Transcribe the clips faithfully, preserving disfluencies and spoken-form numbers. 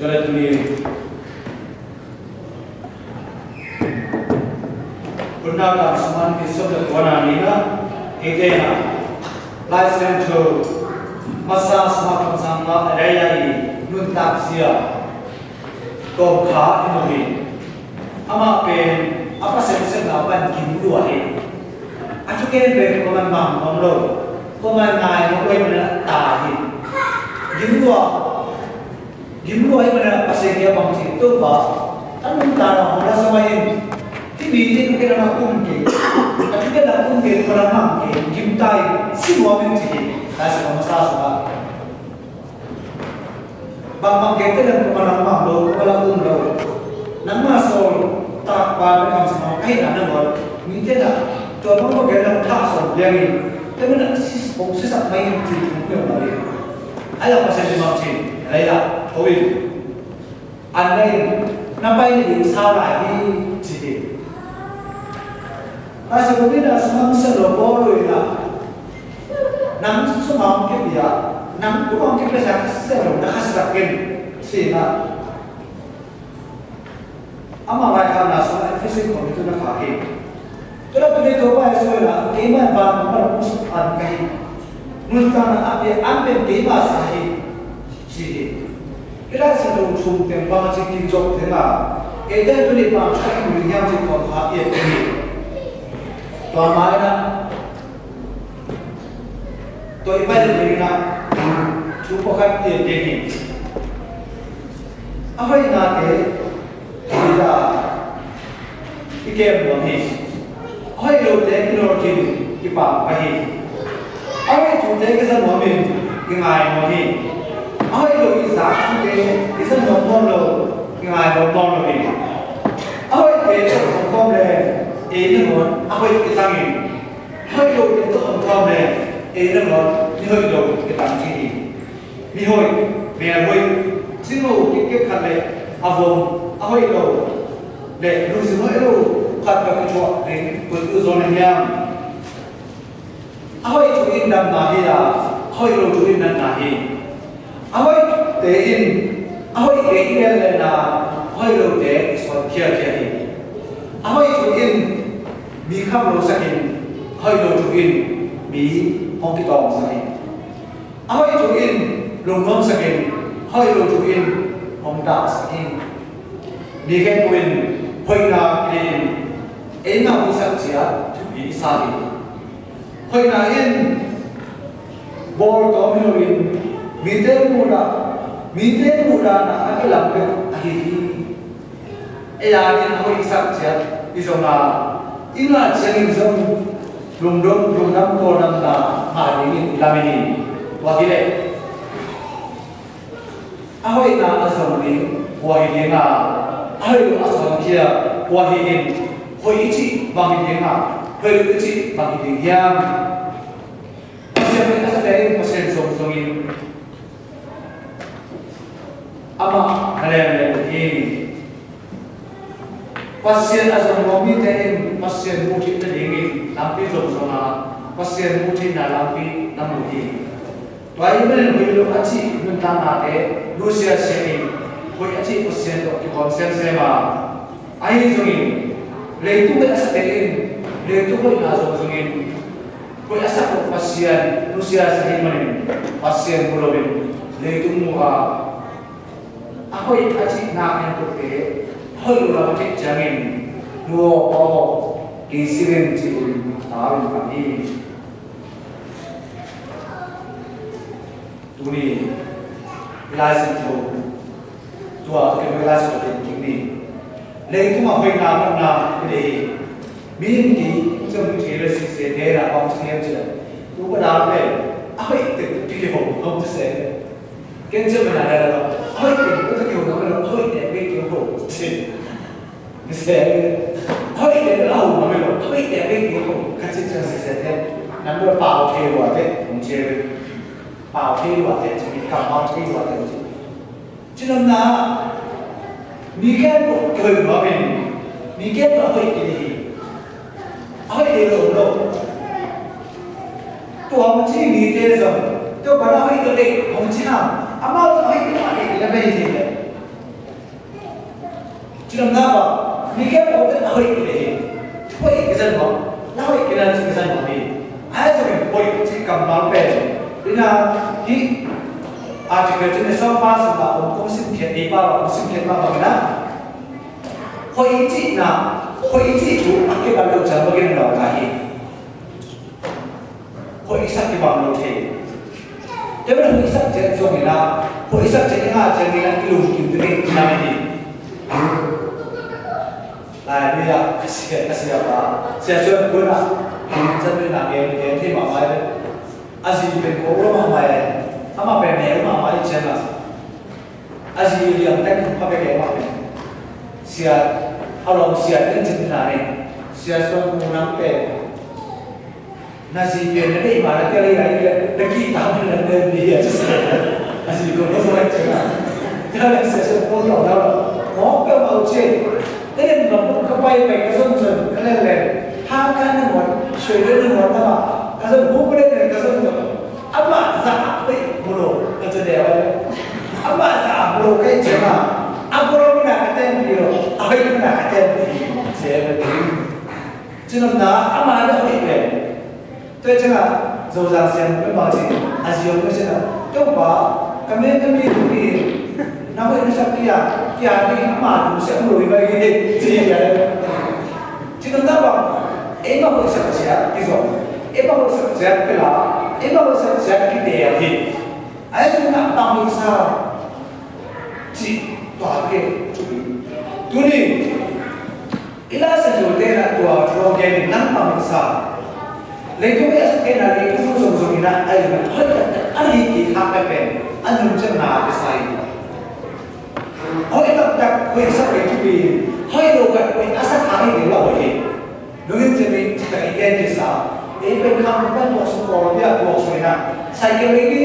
Tua leh tuni, Hutna Tang sungah ni sawm le kuana ni-in ah, eite in ah Lai Siangtho masa sungah kamsang ah Elijah i nuntakzia tawmkha i mu hi. Amah pen a Pasian sepna pan gim lua hi. A thugen pen kuaman mang nuam lo, kuaman ngai nuam lo ahih manin a tai hi. Gim lua, gim lua ahih manin a Pasian kiang bang ci, Topa, a nuntakna hong la sa mai in, hih mite thugen a um kei, a thugen a um kei, kuaman mang kei, gim ta in, si nuam ing ci hi. Lai Siangtho masa sungah Bangbang kei teh nang kuaman mang lo, kuaman um lo. Nangma sawl takpa na kamsang hong ahihna nangawn, mite in ah tua bang mah kei nang thah sawn piang in, tua manin a si, hong sisak mai in ci thum peuhmah hi. Ahi zong Pasian in bang ci, Elijah, ko in. An na in, na pai nading sau lai hi ci hi. Pasian in a sungah siangtho bawl lo in ah, nang sungah hong kipia, nang tungah hong kipia sa kisia lo, na khasak in, ci in ah. Ama laikhakna sungah Efesa khua mi tu na khak hi. Tua leh tuni Topa Jesu in ah, keimah in van pumpi sung pan ka hi. Nuntakna a pia an pen keima sa hi, ci hi. Hih Lai Siangtho thu teng bang ci kim zawk teng a, eite tuni bang thu i mu ding hiam cih tawmkha i et hi. Tua mah in ah, tua i pai ding in ah, thu pakhat i et ding hi. A hoihnate i kem nuam hi. A hoih lote i nawlkhin in i pau pah hi. A hoih thute i za nuam in i ngai nuam hi. A hoih lo i zak thute i za nuam nawn lo, i ngai nuam nawn lo hi. A hoihte tawh om khawm leh ei nangawn a hoih i tang in, a hoih lote tawh om khawm leh ei nangawn mihoih lo i tang thei hi. Mihoih, melhoih, cingho kikkek khat le a vom, a hoih lo le lungsim hoih lo khat ka kithuah ding koi tu zaw na hiam? A hoih thu in damna hi a, a hoih lo thu in natna hi. A hoihte in, a hoihte i gen lehna, a hoih lote i sawn khialkhial hi. A hoih thu in mi kham lo sak in, a hoih lo thu in mi hong kitawng sak hi. A hoih thu in lungnuam sak in, a hoih lo thu in hong dah sak hi. Mi khempeuh in hoihna i nei in, eimah i sak ciat thupi i sa hi. Hoihna in bawl tawm hi lo in, mite muhdah, mite muhdahna a kilam bek ahi hi. Ei a ding a hoih i sak ciat i zong a, i ngah ciangin zong lungdam, lungdam kawldamna ngah dingin i lam hi. Tua hi leh a hoihna a zong ding kua hi ding a, a hoih lo a sawnkhial kua hi in, hoih i cih bang hi ding a, hoih lo i cih bang hi ding hiam? Pasian hoih a sate in Pasian zong zongin amah na lemlem hi. Pasian a zong lo mite in Pasian muh theih nadingin lampi zong zong a, Pasian muh theihna lampi na mu hi. Tua ahih manin hoih lo a cih nuntaknate nusia sia in, hoih a cih Pasian tawh kikawm semsem a, ahi zongin leitung hoih a sate in leitung hoihna zong zongin, hoih a sak lo Pasian nusia sia ahih manin Pasian mu loin leitung mu a, a hoih a cihna khempeuhte hoih lo lam a theih ciangin, nu aw pa aw, kei singin ci-in tau in pang hi. Tuni i Lai Siangtho, tua tawh kei i Lai Siangtho teng kik ni. Leitungah hoihna natna i nei hi. Mi in kei ciam i thei le siseh te na bang ci hiam ci le, tu ka dang le a hoih tek tu kei ho hong ci se. Ken ciam na le la a hoih tek tu kei ho na le a hoih tek kei ho ci. Ni se a hoih tek la ho na le a hoih tek kei ho ka ci ciam siseh te. Nan le pau thei lua te hong ci le. Pau thei lua te ci, kammal thei lua te ci. Cinopna, mi khempeuh hoih nuam in, mi khempeuh hoih kei hi. A hoih kei lo om lo. Tua hong ci mite zong, tua bang a hoih kei lo hong ci hang, amau zong hoih kei lo a hoih kei lo a hoih kei lo. Napa, mi khempeuh te a hoih kei hi. Hoih kei zan mah, na hoih kei na ci kei zan mah hi. Ai zong in hoih ci kammal pen, ina, hi article ci ne sawm pa sung a om kong sim khiat, ei pa kong sim khiat mah bang na. Hoih i cihna, hoih i cih thu a kibang lo ciang bangin a nau ka hi. Hoih i sak kibang lo thei. Tua manin hoih i sak ciat zong in a, hoih i sak ciat i ngah ciangin a i lungkim ding in a hi. Lai ni a, ka sia, ka sia pa. Sia Suan Kun a, zan ni na gen, gen thei mahmah e. A zi pen ko lo mahmah e. Amah pen neu mahmah e ciang a. A zi liang tek a bek e mah pen. Sia, a lawm sia ten cin na ne. Sia Suan Kun nang pen. Na zi pen na deih ma na tel hi lai le, na kihtam hi na tel hi a ci sia. A zi ko na zo ai cin a. Tel le sia sia ko lo na lo. Mawk peuh mah uh ci. Tel le mawk ka pai pai ka zon zon ka len len. Hang ka na ngot, sui le na ngot na ma. Ka zon hu ka len len ka zon zon. Amah zah a pei mu lo ka ci deu ai. Amah zah a mu lo ka i cin a. A ko lo mi na ka ten pi lo. A hoi mi na ka ten pi. Sia pen. Cinopna, ama na hoih pen. Tua ciangin Zozang siam peuhmah ci, a zi om peuh ciangin, Topa, ka me ka mi tung hi, na hoih na sak hi a, kia ding ama tung siam lui mai hi, ci hi a. Cinopna bang, eima hoih sak ciat kizom, eima hoih sak ciat kila, eima hoih sak ciat kidel hi. A hi sung na tang hoih sa, ci tua ke, tuni. I Lai Siangtho te na tua thu gen nang pang sa. Leitung i a sak kei na leitung zong zong ina a ina hoih taktak a hi ki hak pen a nun ciang na ki sa hi. Hoih taktak hoih sak kei thupi, hoih lo kat hoih a sak a hi lo hi. Nungin ciami citak i gen ki sa. Ei pen kham kan tuak suk kawl bia tuak suk ina. Cycle lei ni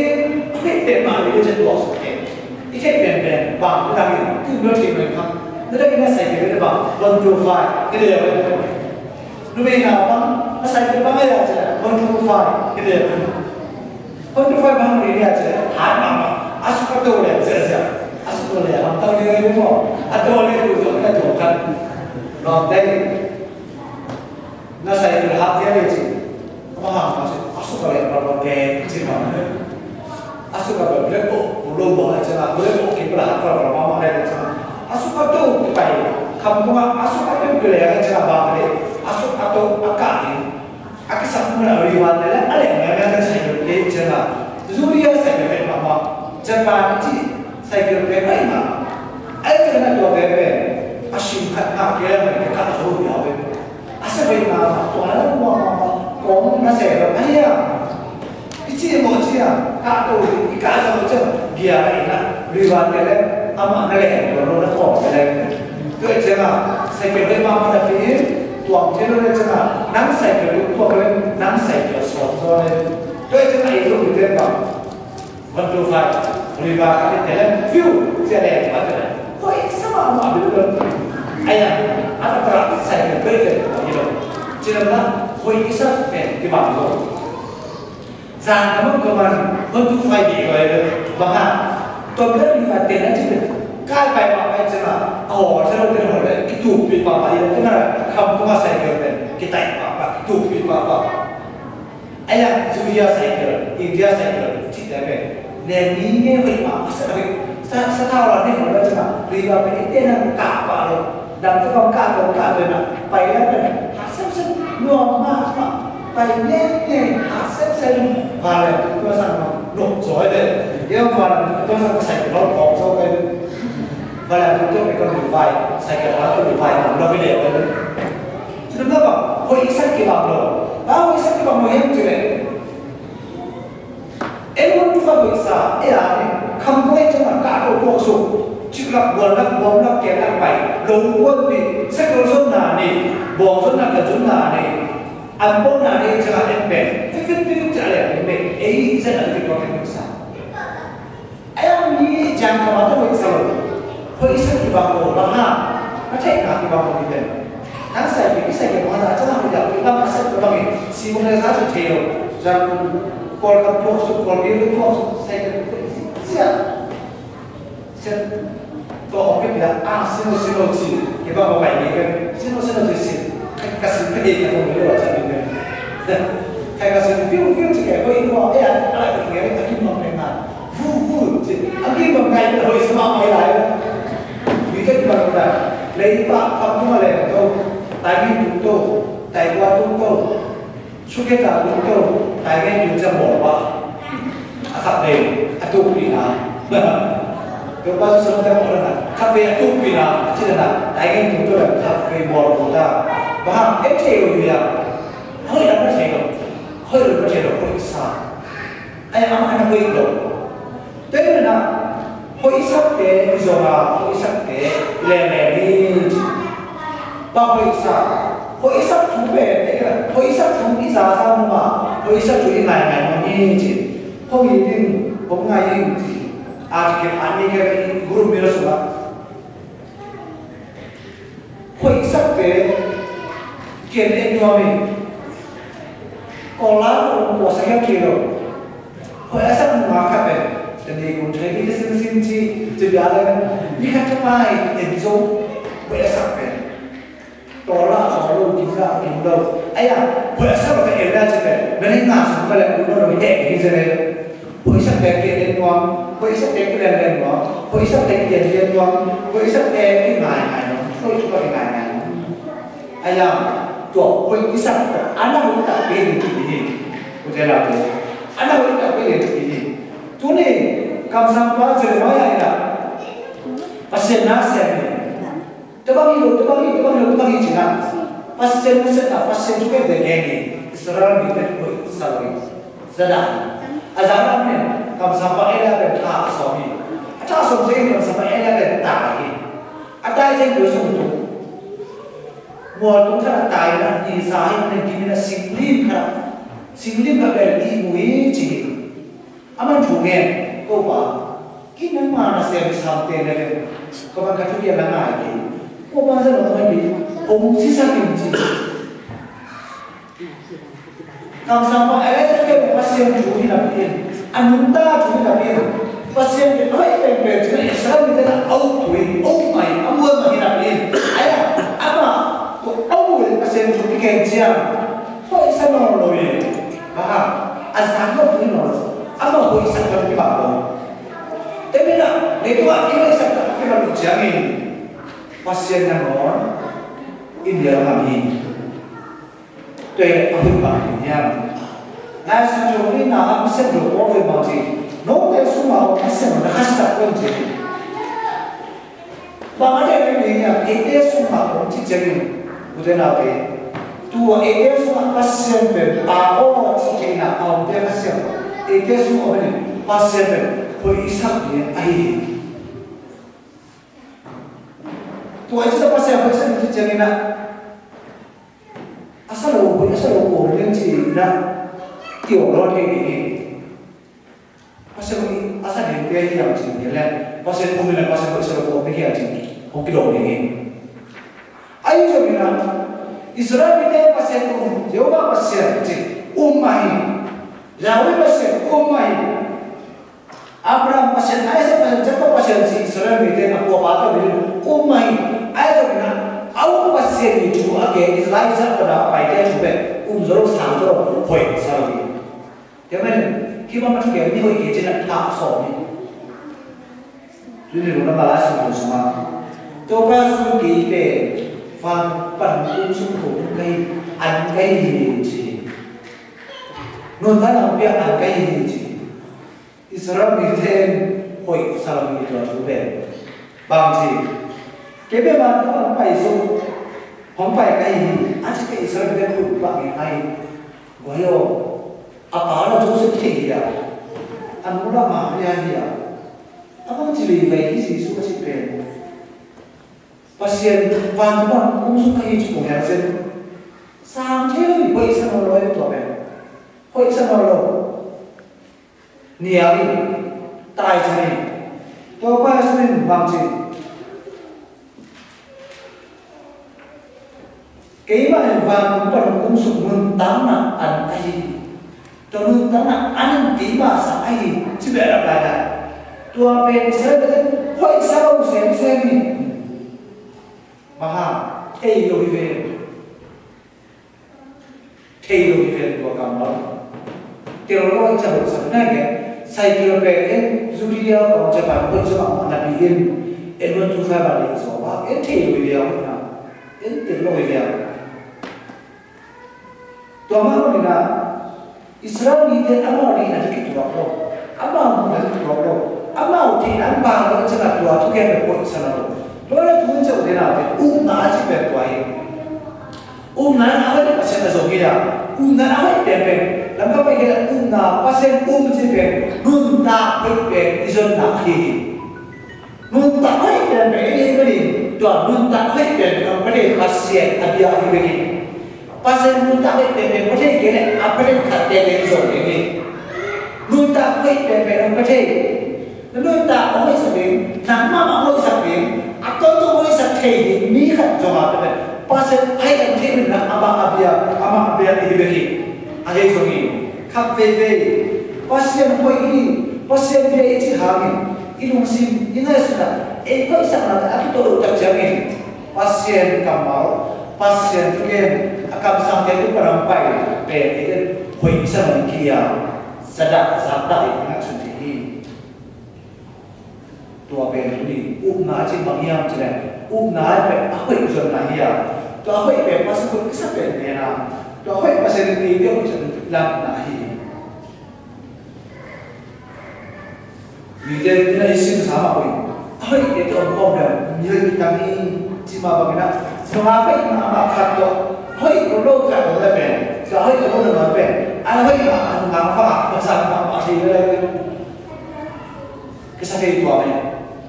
hoih te ma lei ni tuak suk kei. I theih penpen bang na dang in tu no thei mai kha. Na dang in na cycle na bang one two five i lei a. Numei na bang na cycle bang a ya cia one two five i lei a. One two five bang lei a cia hat ma ma a suk a to le cia cia a suk to le ham tang lei lei mo a to le tu zo na to kan. Lawm te. Na cycle hak kei le ci. Ama hak ma ci. A suk a leh pal pal kei ci ma. A suk a pal black box, lo bo a ci ma, black box kei pal hak pal pal ma ma le ci ma. A suk a to pai. Kham tung a, a suk a to kei le a ci ma ba le. A suk a to a ka ni. A kisak mun a ri wan le a le ngai ngai cycle kei ci ma. Zuri a cycle kei ma ma. Japan ci cycle kei ma ma. Ai ci na to kei kei. A sim khat na kei le ka zo ya kei. A sa bei ma ma, tua na lua ma ma, kong na se lo, a nia. I ci mo ci a, ka to i ka sa lo ci a, gia i na, lui wa te le, ama na le, lo lo na kong te le. Tua i ci a, cycle bei ma ma na pi, tua te lo le ci a, nang cycle tu tua le, nang cycle so so le. Tua i ci a, i lo i te ma. One two five, Oliver ka te lem, fiu, cia lem, ka te lem. Koi sama ma bi lo. Aya, a ta tra sai ke be ke ko ni lo. Cina na, koi isa pe ki bang lo. Zan ka mo ko man, one two five bi ko ai lo. Bang ha. To bi lo Oliver te na cina. Kai pai pa pai cina. Aw, sa lo te lo le. Itu pi pa pa ilo. Cina kam ko ma sai ke pe. Kitai pa pa, itu pi pa pa. Aya, Zulia cycle, India cycle, cihte pen. Nen ni nge hoih mah, a sa hoih. Sa, sa thau la ne hoih la cina, Riva pen i tena kah pah lo. Dang te kong kah kong kah lo na, pai la pen. Ha sem sem, nuam mah mah. Pai nge nge, ha sem sem. Valen, tua sang mah, nuam zoi de. Ia valen, tua sang cycle lo kong zoi de. Valen, tua pen kong luvai, cycle lo kong luvai, mah lo bi le. Cina bang, hoih i sak kibang lo. Bang hoih i sak kibang lo hiam cih leh. Ei hong tuak hoih sa, ei a ni, kham buai ciang a kah lo tuak suk. Cik lak, bual lak, buam lak, kiat lak pai. Lo buat ni, sak lo zon na ni, buang zon na ka zon na ni. An buang na ni ciang a en pen. Fit, fit, fit, fit, ciang a leh en pen. Ei, zan a fit tuak hoih sa. Ayang ni jang ka mata wei sa lo. Hoih i sak kibang lo, bang ha. Ka theih na kibang lo hi ven. Nang sai kei, i sai kei bang ha, cang a hoih dak kibang a sak kibang in. Si mong le sa cu thei lo. Jang kol kam tuak suk, kol kei lo tuak suk, sai kei lo tuak suk. Sia. Sia. Ko oke pia a sino sino ci ke ba ko bai ni ke sino sino ci ci ka sino ke ka ko ni lo ca ni ke ka sino piu piu ci ke ko ino e a a ki mang ne ma vu vu ci a ki mang kai ko i sama mai lai ni ke ki mang da lei pa ka kuma le to tai ni tu to tai kwa tu to Suketa tung to, tai ngen tung ca mawl pah. A khat vei, a tukpihna. Topa Jesu Khrih mawl na, khat vei a tukpihna, a cih na, tai ngen tung to le khat vei mawl tung ta. Bang hang, en thei lo hi a. Hoih lam na thei lo. Hoih lo na thei lo, hoih sa. Ai, am, an hoih lo. Tua hi na, hoihsakte i zong a, hoihsakte i leng leng hi ci. Bang hoihsak, hoihsak thu pen, hoihsak thu i za za mah, hoihsak thu i ngai ngai mah hi ci. Hong hi ding, hong ngai ding ci. A ci kei a ni kei i group mi lo sungah. Hoihsakte kian en nuam hi. Kawla kong kuasa hiam ci lo. Hoih a sak nungak khat pen, tani kun thei ni ka simsim ci, ci bia le, ni khat ka pai en zo, hoih a sak pen. Tawla a tawlo kin za kin lo. Aya, hoih a sak ka en la ci pen, na ni nga sung ka le kun lo heh ki se le. Hoih sak pen ki en nuam, hoih sak pen ki len len nuam, hoih sak pen ki en len nuam, hoih sak pen ki ngai ngai nuam, hoih sak pen ki ngai ngai nuam. Aya, tua hoih i sak pen, ana hoih tak pen ki ni. Kute la pen, ana hoih tak pen ki ni. Tuni, kamsangpa Jeremiah ina, Pasian na sem ni. Tua bang hi lo, tua bang hi, tua bang hi lo, tua bang hi ci na. Pasian na sem na, Pasian thu pen de gen ni. Israel mite hoih sa lo hi. Za dan. A za dan pen, kamsangpa Elia pen tha a sawm hi. A tha a sawm ciangin kamsangpa Elia pen tai hi. A tai ciangin tua sung tung. Mual tung khat a tai na, i sa hi, pen kimin a singlim khat. Singlim khat pen i mu hi ci hi. Aman thu ngen, ko pa, kei nangma nasem i samte na ken, ko pa ka thupiak na ngai kei, ko pa za lo ngai kei, hong sisak in ci. Kamsang pa, eh, thupiak Pasian thu hi napi in, a nungta thu hi napi in, Pasian ke hoih pengpeng ci na Israel mite na au thu hi, au mai, a mual mai hi napi in, aya, ama, ko au thu hi Pasian thu hi ken ciang, hoih sa nawn lo hi. Aha, a zang lo tuni nawn lo. Amah hoihsak lam kibang lo. Tua manin ah, leitung ah i hoihsak lam kibang lo ciangin Pasian nangawn i nial ngam hi. Tua hi a hoih bang hi hiam? Lai Siangtho i na a Pasian lo Paul hoih bang ci. Note sungah a Pasian na khasak kong ci. Bang a deih ding hiam, eite sungah om cih ciangin, ute naute, tua eite sungah Pasian pen Pa aw cih ciangin a omte Pasian, eite sungah om in Pasian pen hoihsak ding ahi hi. Tua eite sungah Pasian hoihsak ding cih ciangin ah, a sa lo, a sa lo kawm ding cih na, i om lo thei ding hi. Pasian hoih a sa ding pia hiam cih ni le, Pasian um in a Pasian hoih sa lo kawm ding hiam cih hong kidong ding hi. Ahi zongin a, Israel mite Pasian um, Jehovah Pasian cih um mah hi. Yahweh Pasian um mah hi. Abraham Pasian, Isaac Pasian, Jacob Pasian cih Israel mite a puapa tawh ding um mah hi. Ahi zongin a, a um Pasian i thu a gen Elijah pana a paite a thu pen um zo lo, sang zo lo, hoih sa lo hi. Tua manin, hih bang a thugen mi hoih kei cih na tha a sawm hi. Tuni lungdam a Lai Siangtho sungah, Topa Jesu kei pen van pan kung sung kho ka hi, an ka hi hi ci. Nuntakna hong piak an ka hi hi ci. Israel mite in hoih sa lo hi tua thu pen. Bang ci, kei pen van pan hong pai zo, hong pai ka hi hi, a ci kei Israel mite khut pah ngen ka hi. Guai aw, a pa la Joseph thei hi a, a nu la Maria hi a, a bang ci Levi hi Jesu a cih pen. Pasian vantung pan kung sung ka hi ci kong hel zen. Sang thei lo hi, hoih sa nawn lo hi tua pen. Hoih sa nawn lo. Nial hi, taisan hi. Topa Jesu in bang ci. Keimah in vantung pan kung sung nuntakna an ahi hi. Tua nuntakna an in keimah sang ahi hi, ci beh a pai lai. Tua pen Israel mite Hoih sa lo semsem hi. Bang hang, thei lo hi ve. Thei lo hi ve tua kammal. Tel lo i ca hoih sa na gen. Cycle pen en Judea kong Japan hoih sa bang na pi in. En one two five a dei zaw a. En thei lo hi ve a hoih na. En tel lo hi ve a. Tua mah bangin ah Israel mite amau deihna kituak lo, amau muhna kituak lo, amau theihna an bang lo ciangin tua thugen bek hoih sa lo. Tua le thu in ciah uh deihna te upna a cih pen tua hi. Upna in a hoih Pasian a zong hi a, upna in a hoih penpen, lamkam pai kei upna Pasian um cih pen nuntak hoih pen i zonna ahi hi. Nuntak hoih penpen i neih manin, tua nuntak hoih penpen hong pia thei Pasian a bia hi bek hi. Pasian nuntak hoih penpen pia thei kei leh a pia thei khat tete i zong ding hi. Nuntak hoih penpen hong pia thei. Na nuntak hong hoihsak ding, nang mahmah hoihsak ding, a tontu hoihsak thei ding mi khat zong a pia pen Pasian a hoih a thei manin amah a bia, amah a bia i hi bek hi. A hei zong hi. Khat veivei Pasian hoih hi, Pasian bia i cih hangin i lungsim, i ngaihsutna, ei hoihsaknate a kitawh loh tak ciangin Pasian kammal, Pasian thugen, a kamsangte tung pan hong pai pen eite hoih i sa mah in kilia, zadah, zakdah in i ngaihsun thei hi. Tua pen tuni upna cih bang hiam cih leh, upna pen a hoih zonna hi a, tua a hoih pen Pasian hoih i sa pen pen a, tua a hoih Pasian in eite hoih zon lamna hi. Mite in a i simsa mah uh in, a hoih eite om khawm leh mi hoih kitam hi, cih mah bangin ah, nungak hoih mahmah khat tawh hoih lo lo khat om leh pen, tua hoih lo lo pen a hoih mah a nungak fa a sa mahmah thei leh. Kisa thei tua mah.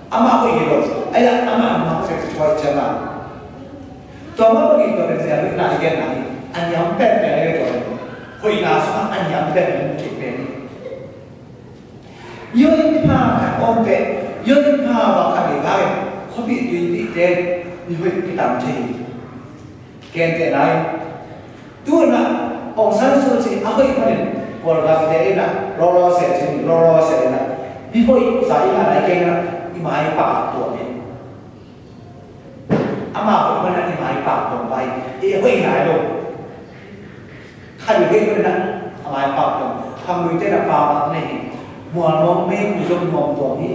Amah hoih hi lo. Ahi zongin amah nungak fa thei tua ciang a. Tua mah bangin tua pen sia hoihna i genna hi. A niam penpen a hi tua pen. Hoihna sungah a niam penpen thei pen. Yoimpha khat om teh, yoimpha bang khat i vak in, khuapih tuipihte in hoih kitam thei hi. Gentehna in, tu-in ah Aung San Suu Kyi a hoih manin Kawlgamte in ah lawlaw se cin, lawlaw se in ah mi hoih za i ngah nai kei in ah i maipak tuam hi. Amah hoih manin ah i maipak tuam pai, i hoih nai lo. Khat i hoih manin ah a maipak tuam. Khangluite in ah pa bang nei hi. Mualnuam mei khui zong nuam tuam hi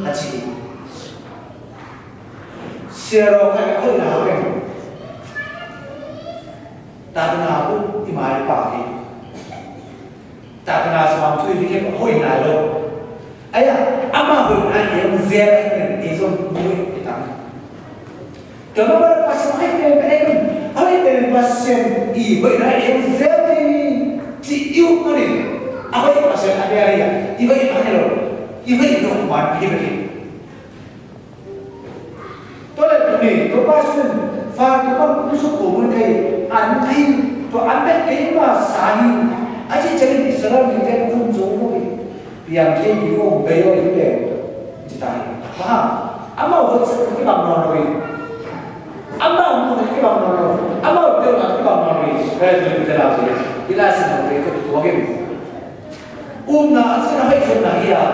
a ci hi. Siarawh khat a hoih nai lo. Tatana buk i maipak hi. Tatana sawm thu i dikhem a hoih nai lo. Ahi a, amah hoihna i hong zel ahih manin ei zong hoih i tam. Tua mah bangin Pasian hoih pen pen ei zong, a hoih pen Pasian i hoihna i hong zel ding hi, cih i up manin, a hoih Pasian a bia hi a, i hoih a hi lo, i hoih lo man hi bek hi. Tua leh tuni, Topa Jesu'n, Fate bang kusuk ko mun kei, an kei, tua an bek kei masa hi, a cih ciangin Israel mite kum zo lo hi, piang kei mi ko bei lo hi pen, ci ta hi. Bang hang, amau hoihsak kibang nawn lo hi. Amau muhna kibang nawn lo. Amau teuhna kibang nawn lo hi. Kei tuni te lau hi. I Lai Siangtho te tua kei. Upna a cih a hoih zonna hi a,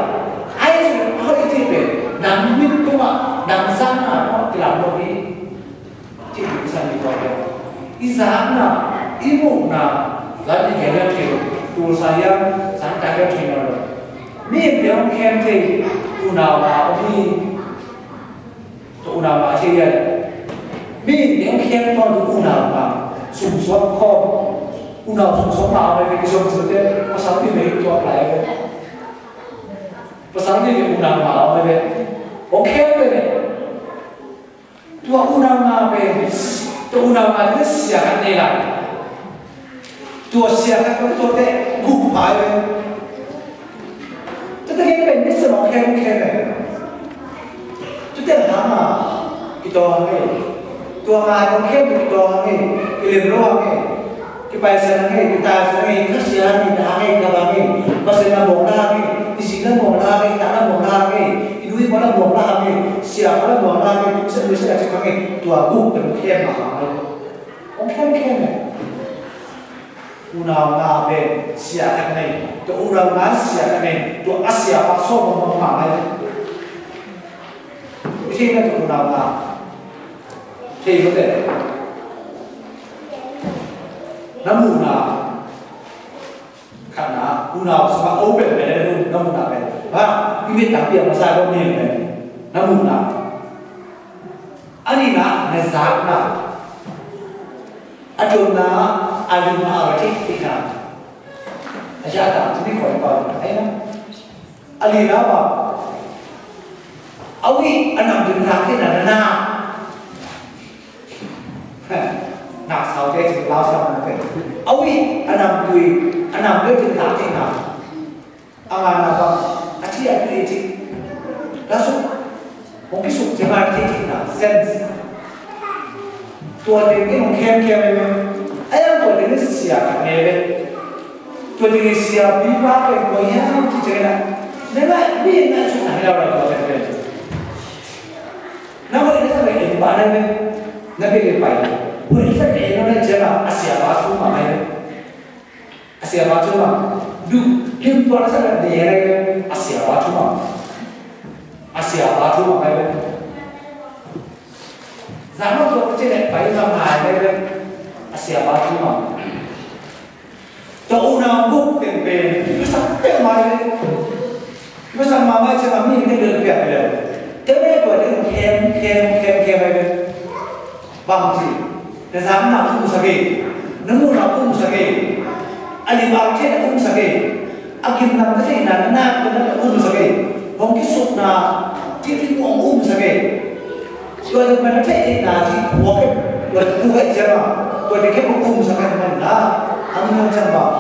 a hoih zonna, a hoih cih pen nang mit tungah, nang zakna tungah kilam lo hi. Cih pen i sa mi tua pen i zakna, i muhna, zan i gen hiam thei lo, tulsa hiam, zan tak hiam thei nawn lo. Mihingte hong khem thei, unau nga om hi. Tua unau nga thei hiam. Mihingte hong khem tawntung unau nga sungsuak khawm. Unau sungsuak nga om hi ve, kizom zute, pasal vive tuak lai ve. Pasal vive unau nga om hi ve. Hong khem ve ve. Tua unau nga pen, tua unau nga pen sia khat nei lai. Tua sia khat tua tua te guk pha hi ve. Tua te kei pen ni sia mawk khem khem ve. Tua te hang a, i tua hang e. Tua nga tua khem i tua hang e. I lem lo hang e. Kipaisa hang e, kitaisan hang e, khasia hang e, na hang e, kaba hang e, Pasian na mawkna hang e, i zi na mawkna hang e, i ta na mawkna hang e, i nu i pa na mawkna hang e, sia pa na mawkna hang e, sia nu sia cik hang e, tua guk pen khem a hang e. Hong khem khem e. Unau nga pen sia khat nei, tua unau nga sia khat nei, tua a sia pa sawm mawkna hang e. Thei na tung unau na. Thei mate. Na muhna. Khatna, unau sungah a open pen na muhna pen. Ha, i mit tangpi a masa ko mi pen. Na muhna. A nihna, na zakna. A tuamna, a lim a a thei theihna. A zahtak, tuni khawi pa, ai na. A lina pa. A ui, a nam tui na theihna na na. Nak sau te cik lau sa na te. A ui, a nam tui, a nam tui tui na theihna. A ngana pa, a thi a tui cik. Lasu. Hong kisuk ciang a thei theihna, sense. Tua teng in hong khemkhem hi ve. A yang tua teng in sia khat ngei ve. Tua teng in siapipa pen kua hiam ci ciangin ah, na ngaih mi ngaihsutna hi lo, tua teng pen. Na hoih na sak leh en pah na hi ve. Na bia leh pai. Hoih na sak leh en lo na hi ciangin ah, a siapa thu mah hi ve. A siapa thu mah. Duh, lim tua na sak leh ne na hi ve. A siapa thu mah. A siapa thu mah hi ve. Zan mah tua ka ci leh pai mah ngai na hi ve. A siapa thu mah. Tua unau guk teng pen, i masak peuhmah hi ve. I masak mahmah ciang a mi in teng lel piak hi lo. Tua pen tua teng khem, khem, khem, khem hi ve. Bang ci, na zakna um sak hi, na muhna um sak hi, a lim a theihna um sak hi, a gimnam na theihna, na nak, na nak um sak hi, hong kisukna, ci, ci hong um sak hi. Tua teng pen na theih theihna ci khua khem, tua teng tu kha i ciang a, tua teng khem hong um sak kha hi man la, a mi hong ciang bang.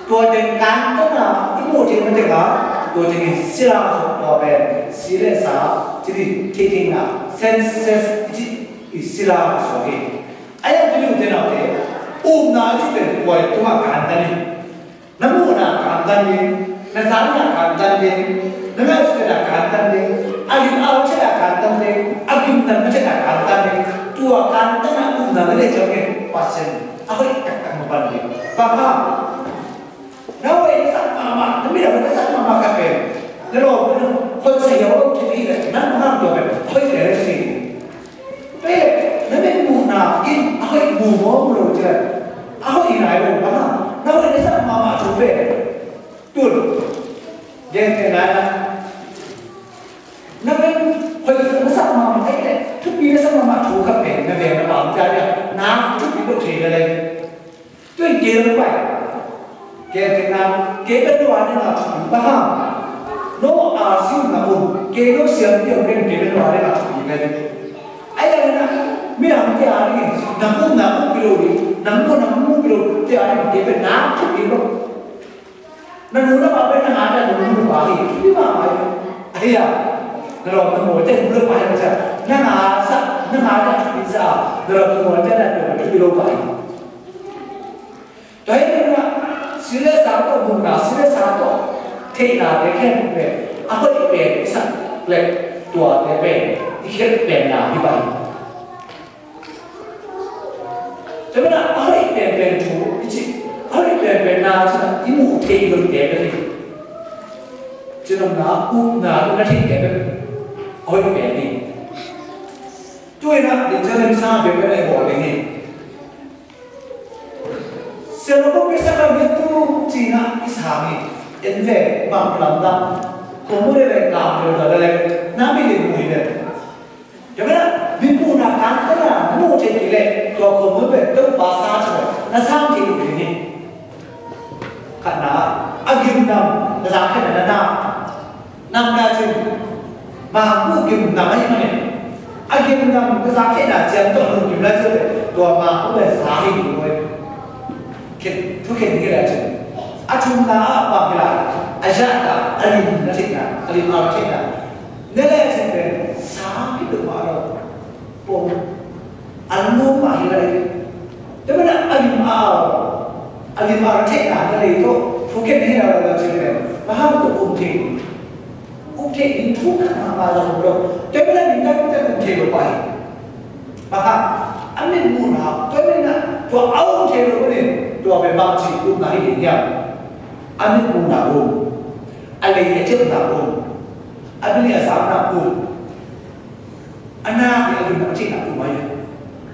Tua teng kantanna i muh theih na teng a, tua teng in sila khop tua pen, si le sa, ci di theih theihna, senses, i ci, i sila khop hi. A yang tuni u te nau te, upna i ci pen tua tungah kantan in. Na muhna kantan ding, na zakna kantan ding, na ngaihsutna kantan ding, a lim a theihna kantan ding, a gimnam na theihna kantan ding, tua kantan a upna na neih ciangin Pasian a hoih taktak na pan ding. Bang hang, na hoih na sak mahmah, na midang na sak mahmah khat pen, na lawm na hoih sa hiau lo khat hi leh, nang bang hang tua pen hoih leh na ci ding. Tua hi leh na mitmuhna in a hoih mu maw mu lo ci leh, a hoih hi nai lo, bang hang, na hoih na sak mahmah thu pen. Tun, gentehna in, na pen hoih na sak mahmah ahih leh, thupi na sak mahmah thu khat pen na veng na pam ciat in, na thupi lo thei lel lei. Tua in kei lam pai. Kei pen na, kei pen no a ding a thupi, bang hang. No a siam na um, kei no siam piang pen kei pen no a ding a thupi pen. Ai a na, midang te a ding, na um na um pi lo ding, na mu na mu pi lo, te a ding kei pen na thupi lo. Na nu na pa pen na ngana na nu na pa hi, thupi mahmah hi. Ai a, na lawm na mual te nu na pa hi masa, na ngana sa, na ngana thupi sa, na lawm na mual te na nu na thupi lo pa hi. Tua hi na, si le sa tawh muhna, si le sa tawh theihna te khempeuh a hoih pen i sak leh tuate pen i khelh penna hi pah hi. Tua manin a hoih penpen thu i cih, a hoih penpen na cih i muh theih lote pen hi. Cinopna, upna, na theihte pen a hoih pen hi. Tu-in ah, limciang limsa pen pen a i bawl ding hi. Siangtho pawlpi saklam hi tu ci-in ah i sang hi. En ve, bang lamdang. Khuamu le le, kam le le, na mi lim mui le. Tua manin ah, mi muhna kantanna, na muh theih kei leh, tua khuamu pen Topa sa ci leh, na sang theih loh ding hi. Khatna, a gimnam, na zak theihna na na. Namna cin, mangbuh gimnam ahih manin, a gimnam na zak theihna ciang tawh lungkim lai ciang leh, tua mangbuh pen sa hi ding hi. Khen, thukhen hi lai cin. A thumna ah bang hi lai, a zahtak, a lim na theihna, a lim a na theihna. Na le cin pen, sa hi peuhmah lo. Pom. A lum mah hi lai. Tua manin a lim a, a lim a theihna na lei tawh, thukhen hi lai lai cin pen. Bang hang tawh um thei. Um thei ding thu khat mah mah zong om lo. Tua manin a lim khat khat um thei lo pah hi. Bang hang, a mitmuhna, tua manin a, tua a um thei lo manin, tua pen bang ci upna hi ding hiam. A mitmuhna um. A lei a ciamna um. A bil a zakna um. A nak le a gimna a theihna um ahi ve.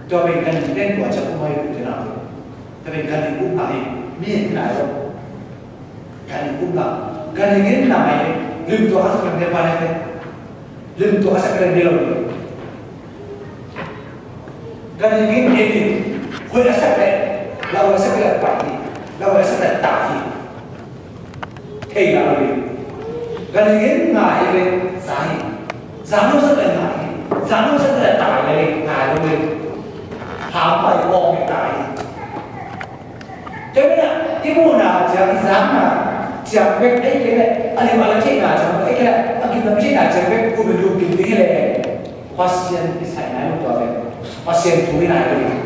Tua pen ganhing pen tua ciang um ahi ve, ute naute. Tua pen ganhing upna hi, mi hehpihna hi lo. Ganhing upna, ganhing in na mai hi. Lim tua a sak leh ne pa hi ve. Lim tua a sak leh ne lo hi. Ganhing in en in, hoih a sak leh, lauhuai a sak leh pai hi. Lauhuai a sak leh tai hi. Thei lo hi. Ganhing in ngai hi ve, za hi. Za lo sak leh ngai hi. Za lo sak leh tai lo hi, ngai lo hi. Ham pai awk hi, tai hi. Tua manin ah, i muhna ciang, i zakna ciang bek ahih kei leh, a lim a la theihna ciang bek ahih kei leh, a gimna theihna ciang bek um in lungkim ding hi leh, Pasian kisai nai lo, tua pen Pasian thu hi nai lo hi.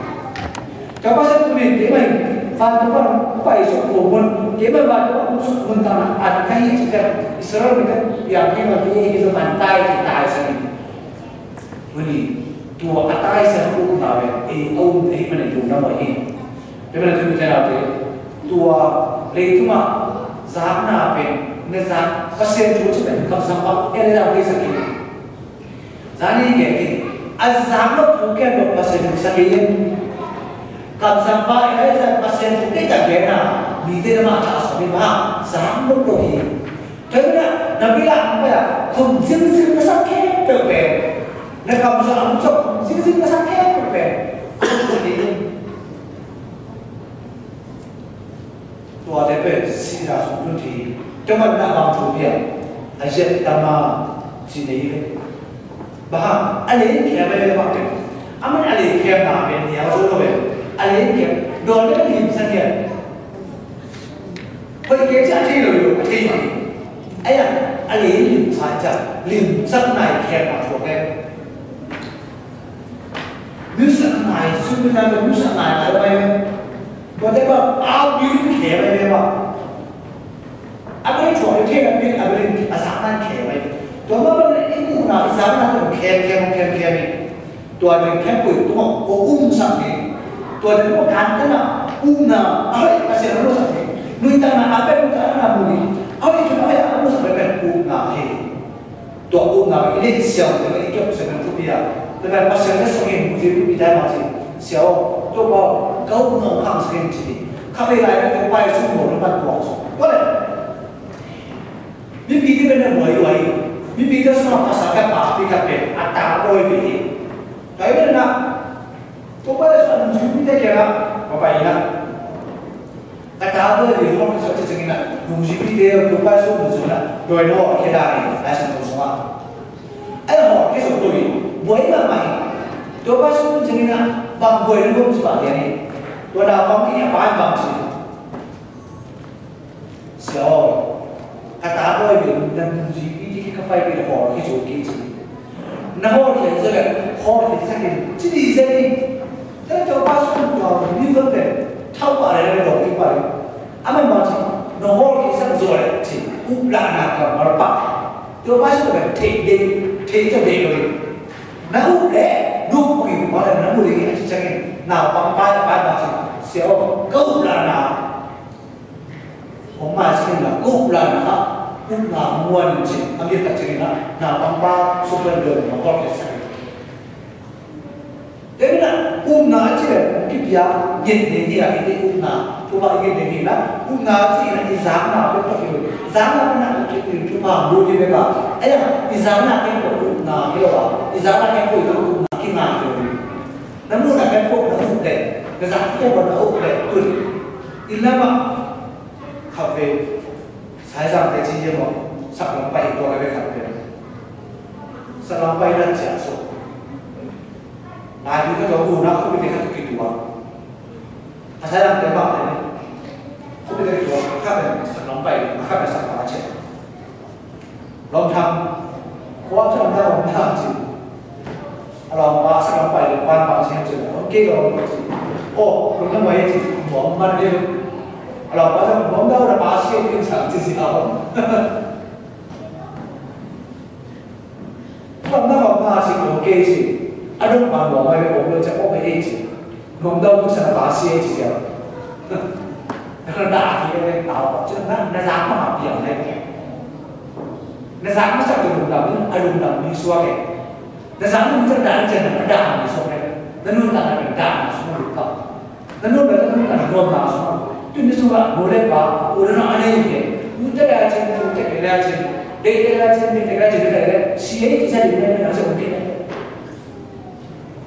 Tua Pasian thu hi, keimah in vantung pan hong pai suk kho mun, keimah vantung pan hong suk mun tangah an ka hi ci ciang, Israel mite piang kei mah, kei hi, kei zong an tai, kei tai sa hi. Tuni, tua a taisa upna pen ei a um ahih manin lungdam uh hi. Tua manin tuni, ute naute, tua leitungah zakna pen na zak, Pasian thu cih pen kamsang pa Elijah in a theisak hi. Zani gen hi, a zak lo thu kem lo Pasian thu sa hi. Kamsang pa Elijah Pasian thu deihtak gen a, mite na mah thah a sawm hi, bang hang, zak lo lo hi. Tua hi a, na biakinn ah, khum zingzing na sak khempeuh pen, na kamsang a, khum zingzing na sak khempeuh pen, tuate pen sihna sung tun thei hi. Tua manin ah bang thu piang, a ziat tam a, ci nei hi. Bang hang, a lei in khem a, lei in khem a, a man a lei khemna pen nial zo lo ve. A lei in khem, dawn le limsak hi a. Hoih kei ci a thei lo hi lo, a thei hi. Ahi a, a lei in limsak hi a, limsakna in khemna thuak hi. Nuihsakna in, sum le nai, nuihsakna in a lo mai ve. Tuate bang a building khem a hi ve bang. A bei thuak i thei a, a bei a zakna khem hi. Tua mah bangin i muhna, i zakna tawh khem, khem, khem, khem hi. Tua teng khempeuh tungah hong umsak hi. Tua teng tungah kantanna, upna, a hoih Pasian hong musak hi. Nuihtakna a pen nuihtakna mun hi. A hoih tungah a hoih a hong musak pen upna hi. Tua upna i neih siam teng i kiam siam teng thupi a. Tua pen Pasian letsong in muhzia thupi tai mah ci. Sia aw, Topa aw, ka upna hong khangsak in ci. Kha vei lai pen Topa i sum bawl na pan tuak sung. Tua leh mipite pen na buaihuai hi. Mipite sungah pasal khat, pakpi khat pen a ta bawi ve hi. Tua hi pen na, Topa Jesu a nungzuipite kiangah va pai in ah, ka ta bawi ve, hawlkhia zo, ci ciangin ah, nungzuipite Topa Jesu nungzui in ah dawi na hawlkhia dan hi, Lai Siangtho sungah. A hawlkhia zo to hi, buai mahmah hi. Topa Jesu nungzui ciangin ah bang buai na om ci pah lian hi. Tua naupang in a pa in bang ci, Sia aw, ka ta bawi ve, na nungzuipite kiang ka pai kei leh hawlkhia zo kei ci. Na hawlkhia zo leh hawlkhia sak in ci ding zen hi. Tua Topa Jesu in tua mi van pen thau pah leh na dawng kik pah leh, amah in bang ci, na hawlkhia sak zo leh ci, uplahna kammal pah. Topa Jesu pen thei deih, thei zaw deih lo hi. Na up leh, na up pah in, na mu ding hi a ci ciangin, naupang pa in, a pa in bang ci, Sia aw, ka uplahna hong maisak in la, ka uplahna ah upna hong muan in ci, a ngiat tak ciangin ah naupang pa sung pan dawi na hawlkhia sak hi. Tua manin ah upna a cih leh hong kipia ngen ding hi a, hih upna, Topa i ngen ding hi a, upna a cih leh i zakna peuhpeuh hi lo. Zakna pen a kipia thupha hong lut hi bek a, ahi a, i zakna khempeuh upna hi lo a, i zakna khempeuh i upna kinga hi lo hi. Na muhna khempeuh na up leh, na zak khempeuh na up leh, tun i lam ah khat vei, Saizang te ci hiam aw, saklam pai hi, tua ka bek khat pen. Saklam pai na ciah sawh. Nai ding ka tuak, u na khuapite khat kitua. A Saizang te bang te ni. Khuapite kitua, khat pen saklam pai, khat pen saklam ciah. Lawm tham. Khua ciah na lawm na ci. A lawmpa a saklam pai leh pa in bang ci hiam cih leh, "Hong kei lawm," ci. "Aw, lungdam ei," ci. Nuam man deuh. A lawmpa zong, "Nuam deuh na pa sia," ci, sang ci sia lawm. Lawm na lawm na ci, "Hong kei," ci. A dong pa nuam ei, "Hong lo ca pok ei," ci. "Nuam deuh na pa sia," ci sia. Na ka dah hi leh tau pa ci na, na zak mah piang leh. Na zak masa tu lungdam, a lungdam mi suak ei. Na zak nung ciang dah ciang na dah na sung le. Na nuntakna pen dah na sung le pa. Na nun pen na nuntakna nuam na sung. Tun ni sung a nu le pa u le nau a nei ke. U te le a cin, u te ke le a cin. Dei te le a cin, dei te le a cin, dei te le. Si ei ki sa di ne na se u ke.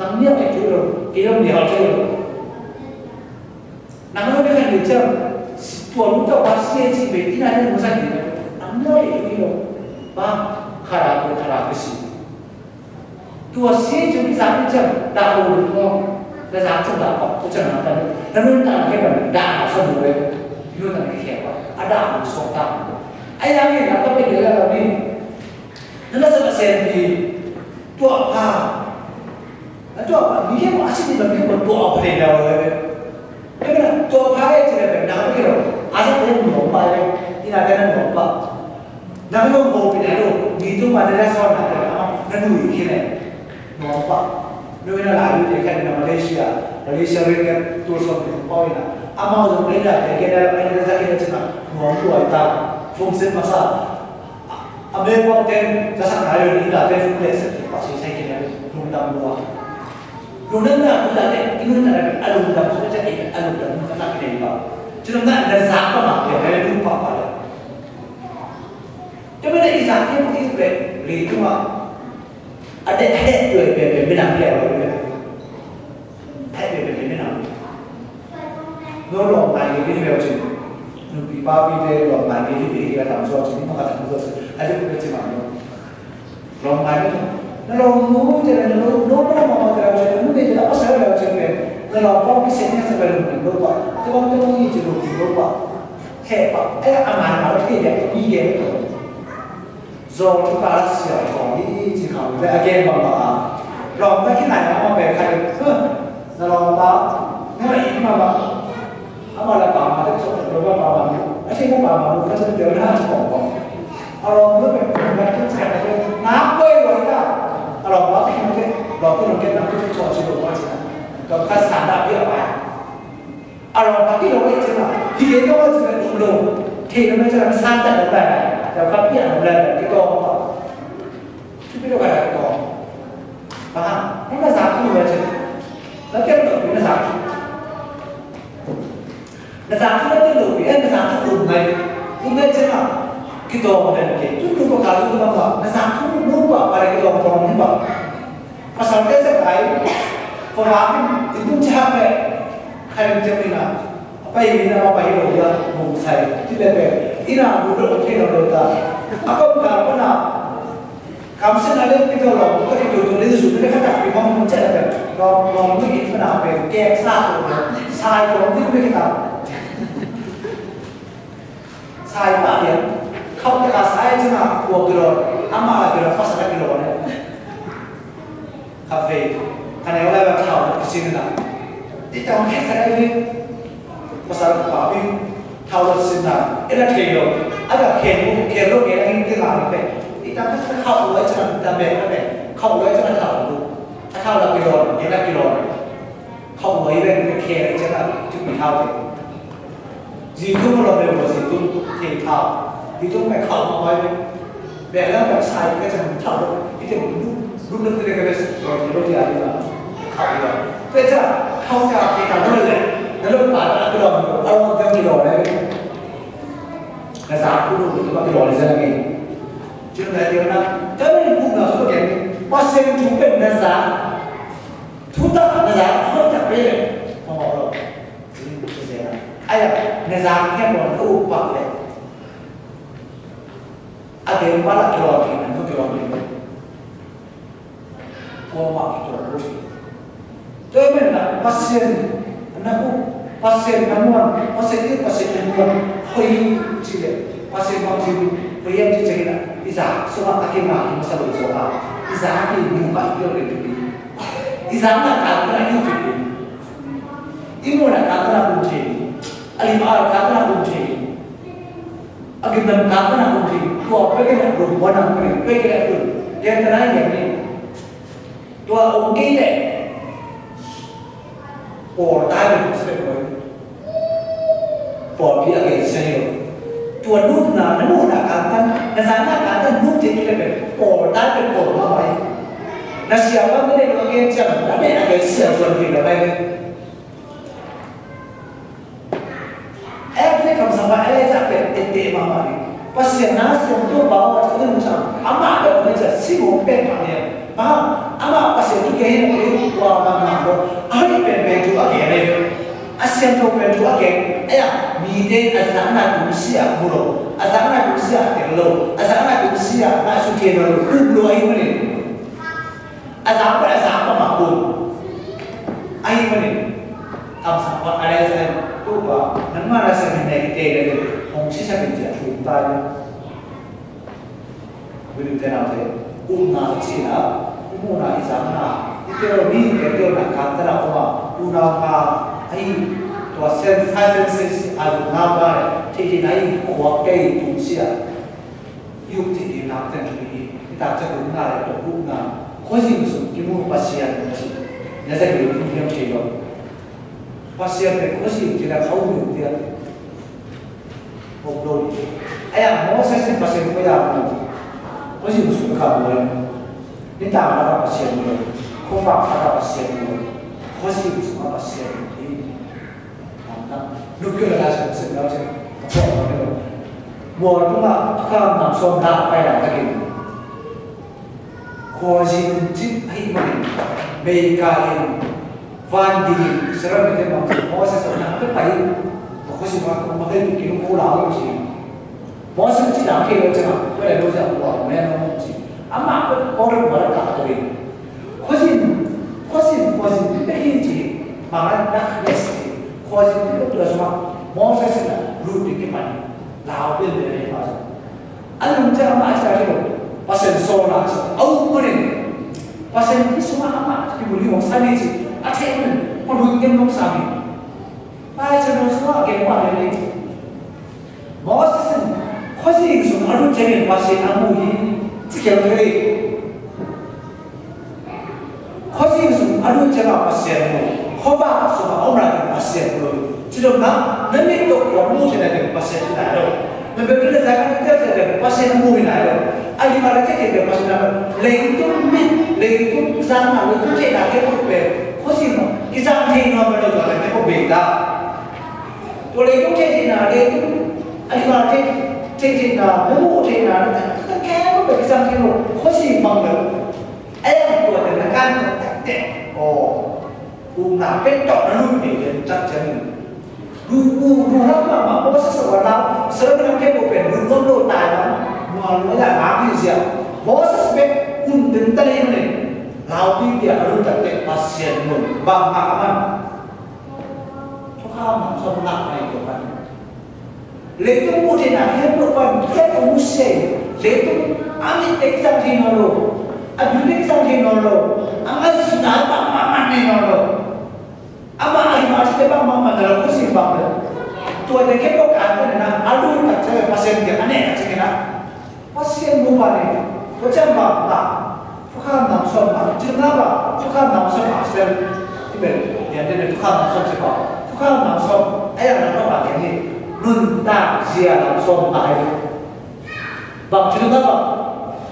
Nang ni a ke tu lo, ki lo ni hau se lo. Nang lo ni kan ni ciang. Tua lu ta pa si ei ci be ina ni mu sa ni. Nang ni a ke tu lo. Pa, kara ko kara ke si. Tua si cu i zak i ciang dah lo lo. Na zak ciang dah pah, u ciang na kan. Na nun ta ke ban dah na sa lo le. Nun ta ke ke pa. A dah lo so ta. A yang ni na ka pe de la ni. Na na sa sen ni. Tua pa. Na tua pa ni ke ma si ni ba ni ko tua pa de la le. Tua pa e ci le pen na ko kiro. A sa ko nuam pa e. Ina ka na nuam pa. Na ko nuam ko pi na lo. Ni tu ma de la so na ka na. Na nui ki le. Nuam pa. Nui na la yu de ka na Malaysia. Malaysia ringgit tu so ni pa ina. Ama zong ina de ke na ina de sa ina cina. Nuam tua ita. Fung sin masa. A me pawh ten ka sak nai lo ni la te fuk le sak pa si sai kine lungdam lua. Lungdam na lungdam te i lungdam na a lungdam so ca i a lungdam ka tak kine ba. Cunam na na zak pa ma pe le lu pa pa le. Te me na i zak ke i pe le tu ma. A de a de tu pe pe me na pe le. Hei, hei, hei, hei, hei. No lawm ngai ngei ding hi ve cin. Nupi papi te lawm ngai ngei ding hi, ka tam suak cin, ma ka tam suak cin. Hei, hei, hei, cin ma no. Lawm ngai ngei. Na lawm nu te na lawm nu ma ma ma te la cin, nu te la pasal la cin pen. Na lawm pawng kisen na sa pen lawm lo pa. Te bang te bang i cin lawm lo pa. He pa. Eh, a ngai ma lo te ya, i ge lo. Zawng thukal a siang thawng hi ci khang le a gen bang bang a. Lawm ta khi nai ma ma pe khai. Na lawm ta. Na la i ma ma. Ama la pa ma te so lo ma pa ma ni. A si ma pa ma ni ka se te na ci kong kong. A lawm lo pe ma te sa te. Na koi lo ta. A lawm ta khi ma te. Lawm ki lo ke na ki so ci lo ma ci na. Ka ka sa da bia pa. A lawm pa ki lo ei cin a, hi kei tawh a cin a tum lo. Thei lo na cin a, na san tak lo lai. Lawm pa pi a lo lai, ki tawh pa. Ki pi lo ka lai ki tawh. Pa ha, na na zak tu lo cin. Na kem lo pi na zak tu. Na zak tu na kem lo pi, eh, na zak tu um ngai. Um ngai cin a. Ki tawh ngai ke. Tu tu pa ka tu pa pa. Na zak tu nu pa, pa lai ki tawh pa ni pa. Pasal te zak ai, pawlkhat in i tung ciang leh, khat in ciang in a, a pai in a, a pai lo ya, mung sai, ti le pe, in a, bu lo thei lo ta. A kawmkal pan a, kamsiatna le pi to lo, ka ti tu tu le su, le ka tak pi mong mong ciang le pe, lo, lo mu in pan a pe, kek sa lo, sai lo, ti pe ka. Sai pah lian. Khauh takah sai cin a kua kilawh, amah la kilawh, pasal la kilawh le. Khat vei ka neu lai bang thau la kisin la. Ti tawh khe sa lai ve. Pasal pa pi thau la sin la. E la thei lo. A la khen lo, khen lo, khen lo, khen lo, khen lo. Ti tawh khe sa khauh lo cin a ta bek la bek. Khauh lo cin a thau lo. A thau la kilawh, e la kilawh. Khauh lo i ven ka khen i cin a thupi thau te. Zi tung lo ve lo zi tung thei thau. Zi tung mai khauh ma mai ve. Ve la mai sai ka chan thau lo. I te lu lu lu te ka ve lo lo ti a lu la. Khauh lo. Te cha khauh cha ki ka lo le. Na lo pa ta ki lo a lo ta ki lo le. Na za ku lu ki ma ki lo le za na ngi. Chin na ti na. Ta ni ku na so ke. Pa sen tu pe na za. Thutak na za, thutak pe le. Mawh lo. Aia, na za khe mawh na up pak le. A tem pa la tlawm khin, a nu tlawm khin. Kuamah ki tlawm lo. Tua ahih manin ah Pasian na up, Pasian na muan, Pasian i, Pasian na muan. Hoih ci le. Pasian bang ci, hoih hiam ci ciangin ah, i za sungah a kingah hi masa lo zaw a. I za hi mu mah hi lo le. I zak na kal na i kip in. I muh na kal na um thei. A lim a kal na um thei. A gim na kal na um thei. Tua pek na rum wan na pek, pek na tum. Ken na ngen ni. Tua um kei le. Pawl tai na se ko. Pawlpi a gen sia hi lo. Tua nutna, na nutna kantan, na zanna kantan nut te kile pen pawl tai pen pawl mah pai. Na siapa na neih lo a gen ciang na neih a gen sia zuan hi lo mai. Eve kamsang pa Elijah pen etteh mahmah hi. Pasian na siam Topa aw a cih ding ciang amah bek a si mawk pen mah nia. Amah Pasian thu gen hi na kei tua mahmah lo. A hoih penpen thu a gen hi. A siangtho pen thu a gen, ei a, mite a zakna tungsiah mu lo, a zakna tungsiah tel lo, a zakna tungsiah ngaihsut thei lo, um lo ahi manin, a zak pen a zak mahmah um ahi manin, kamsang pa Elijah in, Topa, nangmah na siam hi na hi tei le, hong sisak in ci a thum ta hi. Ui, u te nau te, upna cihna, i muhna, i zakna, i tel mi, i tel na kan tana om a, unau nga, ahi, tua sen, five senses a lungna ba le, theihtheihna i khuak kei tungsiah, i up theihtheihna teng hi, i takciang lungna le, tua upna, khuazing sung kimu Pasian, Pasian, na zak hi, hiam thei lo. Pasian pen khuazing kila khau hi, tia. Om lo. Ei a, Moses in Pasian koi a mu? Khuazing sung ka mu. Nitak a ka Pasian mu. Khuavak a ka Pasian mu. Khuazing sung a Pasian mu. Nukio la sa sen lau sen. Mual tunga ka nam som na pai la takin. Khuazing cih ahih manin, meika in, van ding in, Israel mite bang ci, Moses a nang pia pai in, khuazing a kong mak in, kinung kho lau in ci. Moses ci dang kei lo ciang a, tua le lo ciang a, kua mena mong ci. Amah pia kawlrek mah la kah to in. Khuazing, khuazing, khuazing, pia pia hi ci. Mah la darkness ci. Khuazing pia pia tua sungah, Moses in a lut ding kipan. Lau pia pia pia mah sungah. A lungtang amah a cih lo, Pasian sawlna a cih a um manin, Pasian i sungah amah kibulh ding hong sa ni cih a theih manin, khualhun gen hong sa hi. Pai Chan Lo sungah gen pah le ni. Moses in khuazing sung a lut ciangin Pasian a mu hi, ci khial thei. Khuazing sung a lut ciangin Pasian mu, khuavak sungah a om lai Pasian mu. Ci dong na, na mit tawh khuamu ci lai Pasian hi nai lo. Na bel na zak na tel ci lai Pasian mu hi nai lo. A lim a la tek tek Pasian hi nai lo. Leitung mit, leitung zang na, leitung tek na tek ko pe. Khuazing ma, kizang thei nuam lo tua la tek ko be ta. Tua leitung tek tek na, leitung a lim a la tek tek tek na, mu mu tek na, na tek tek ko pe kizang thei lo. Khuazing bang lo. Ei, tua teng na kan taktak teh. Aw, upna pen tawh na lut nei den tak ciangin. Lu, lu, lu lam mahmah Moses a wan lau, Israel nam khempeuh pen lu nuam lo tai lam, mual lo ya ngak ni zia. Moses pen un den ta lei manin. Lau pi pia a lut tak teh Pasian mun, bang ngak a man. Thukham lam sawm ngak mai tua man. Leitung muh theihna khempeuh pan khempeuh musia in, leitung a mit te kizang thei nawn lo, a dun te kizang thei nawn lo, a ngaihsutna bangmah man nei nawn lo. Amah a himah thite bangmah man lo, khuazing bang lo. Tuate khempeuh kan pan in a, a lut tak ciangin Pasian kiang a neh tak ciangin a, Pasian mu pan in, tua ciang bang ta. Thukham lam sawm ah, cih na bang, Thukham lam sawm ah, sel, i bel, yan dene Thukham lam sawm sel bang, Thukham lam sawm, a yang lam bang yan ni, nuntak zia lam sawm ah, bang cih na bang,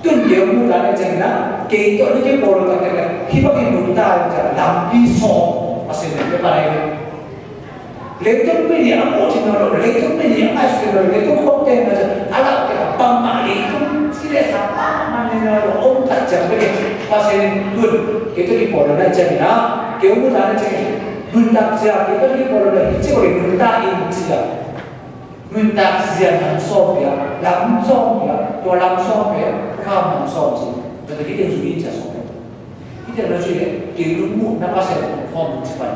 tun kei mu ta na ciang na, kei tawh na kei pawl ta kei na, hi bang in nuntak zia lampi sawm, Pasian in pia pa na. Leitung pen hi a muh theih nawn lo, leitung pen hi a ngaihsut theih nawn lo, leitung khawmte na ciang a lau te a bangmah leitung ci le sa bangmah nei nawn lo, om tak ciang pen hi Pasian in tun kei tawh kipawl lo na ciang in a, kei muh ta na ciang in nuntak zia, kei tawh kipawl lo na hi ci ko le nuntak in ci a, nuntak zia lam sawm pia, lam sawm pia, tua lam sawm pia, kham lam sawm ci, tua hi teng zui in ci a sawm pia. Hih teng na cih leh kei lungmuhna Pasian hong khawm ci pan